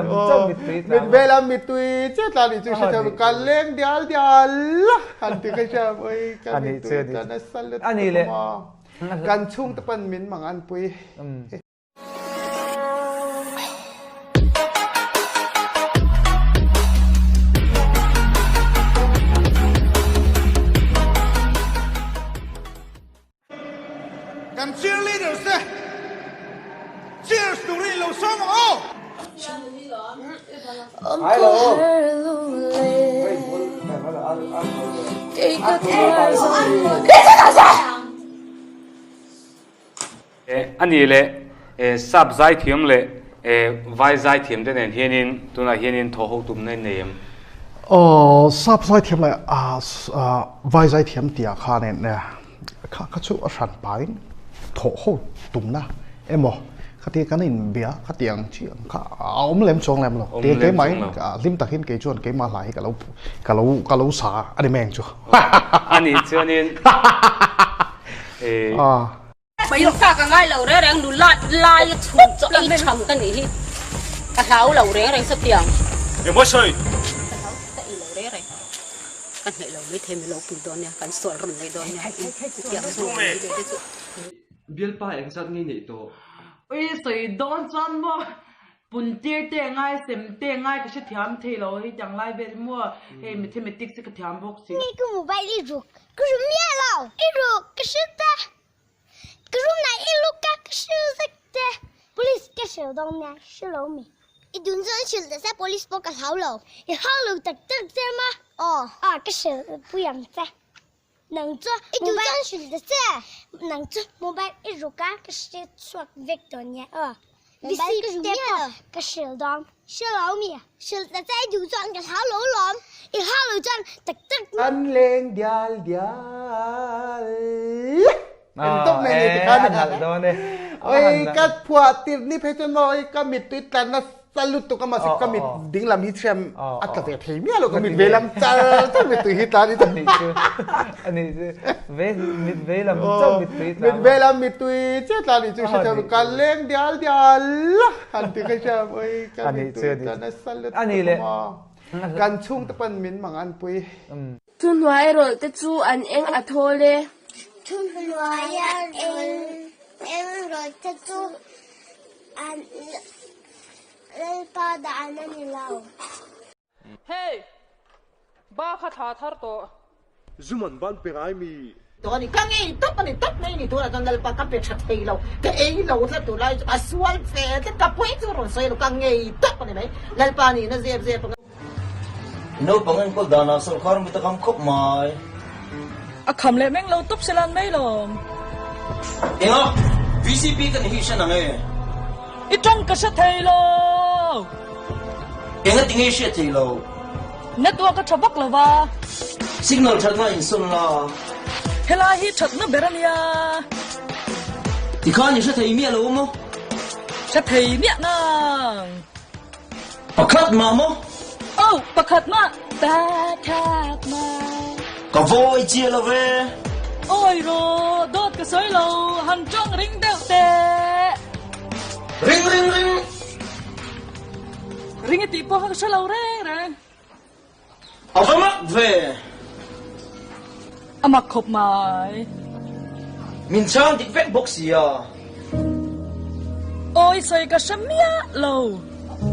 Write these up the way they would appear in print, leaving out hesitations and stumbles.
Mit vela mittui che tla nih chu hre thiam ka leng dial dial han ti kha hria oi ka mittui tla nasa lutuk a kan chhungte pawn min mang an pui. Kan cheerleaders te cheers turin i lo sawm ang aw! A nih leh sap zaithiam leh vai zaithiam te nen hianin tunah hianin thaw ho tumna in nei em? Aw, sap zaithiam leh vai zaithiam tih ah khanin kha kha chu a hran pahin thawh ho tumna emaw khati kan inbia khati ang chi ang kha a awm lem chuang lem lo. Awm lem chuang lo. Hlim takin kei chuan keimah hla hi ka lo ka lo ka lo sa a ni mai ang chu. A nih chuanin Pailka ka ngai lo reng reng nula lai a chhun chaw ei tham ka nih hi ka hlau lo reng reng sawtiang. Engmaw sawi? Ka hlau ka ei lo reng reng ka hnaih lo mai thei milo pui dawn nia kan sual rawn nei dawn nia chutiang chu mai ve te chu. Bialpa engzat nge neih tawh? Ui sawi dawn chuan maw pun tir te ngai sem te ngai ka hrethiam thei lo hei tiang lai vel hi maw hei mathematics hi ka thiam bawk si. Nge ka mobile i ruk ka ru miah lo i ruk ka hrilh ta ka room nai i ruk ka ka hrilh zek te police ka hrilh dawn nia hre lo mi i dun chuan hrilh ta se police pawh ka hlau lo i hau lo tak tak che ma aw a ka hrilh pui ang che nang chu i dun chuan hrilh ta se nang chu mobile i ruk a ka hrilh chhuak vek dawn nia aw mobile ka ru miah lo ka hrilh dawn hre lo mi hrilh ta che i duh chuan ka hlau lo lawm i hlau lo chuan tak tak An leng dial dial en tawp mai ni tikhan oi ka phuah tirh ni phei chuan maw oi ka mittui tla nasa lutuk a mahse ka mit ding lam hi thiam a tla ve thei miah lo ka mit ve lam char char mittui hi tla ni mit ve lam chauh mittui tla mit ve lam mittui che tla ni chu hre thiam ka leng dial dial han ti kha hria oi ka mittui tla nasa lutuk a kan chhungte pawn min mang an pui. Thuhnuai rawlh te chu an eng a thawl e. Thuhnuai eng rawlh te chu an Lalpa dan a ni lo. Hey! Ba kha thla thar tawh. Zuman ban pe ngai mi. Tawh a ni. Ka ngei tawp a ni tawp mai ni tunah chuan Lalpa ka pe tha thei lo, ka ei lo tlat tur lai chu a sual fe tlat ka pawi chu rawn sawi lo ka ngei tawp a ni mai. Lalpa nihna zep zep a. Naupang enkawl danah sawrkar mi ta kham khawp mai. A kham leh meng lo tawp se lan mai lawm. Enga? VCP ka ni hi hre nang e. I tawng ka hre thei lo. Enga ti nge i hriat thei lo? Network a tha vak lo va. Signal thatna in sawn la. Helai hi thatna ber a nia. Tikhan i hre thei miah lo maw? Hre thei miah nang. Pakhat mah maw? Oh, pakhat mah. Pakhat mah. Ka vawi chia lo ve. Awi ro, dawt ka sawi lo, han tawng ring deuh teh. Ring ring ring. Ring i tih pawh kha ka hre lo reng reng. A va mak ve. A mak khawp mai. Min chhang dik vek bawk sia. Awi sawi ka hre miah lo.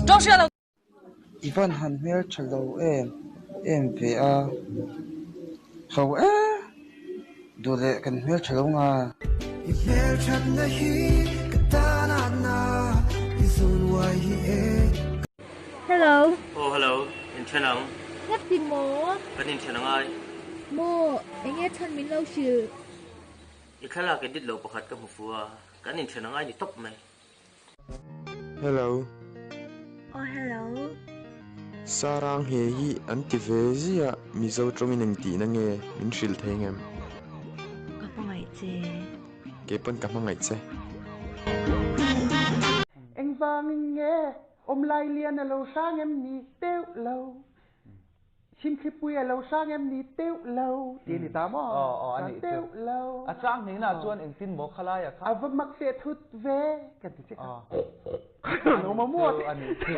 Tawng hria lo. I van han hmel tha lo em em ve a. Ho e. Duh leh kan hmel tha lo nga. I hmel thatna hi ka tan atna i zun uai hi e. Hello. Aw hello, inthen ang. Ngap ti maw? Kan inthen ang ai. Maw, enge chhan min lo hrilh? I thlalak edit lo pakhat ka hmu fu a, kan inthen ang ai ni tawp mai. Hello. Aw hello. Sarang he hi an ti ve ziah Mizo tawngin engtihna nge min hrilh thei ngem? Ka hmangaih che. Keipawn ka hmangaih che. Engvangin nge Awm lai lian a lo hrang em ni deuh lo. Chhimthlipui a lo hrang em ni teuh lo tih a ni ta maw? Aw aw a nih chu. Teuh lo. A chang hnihna chuan engtin maw khalai a kha? A va mak teh thut ve kan ti che kha. Lo maw maw A nih chu.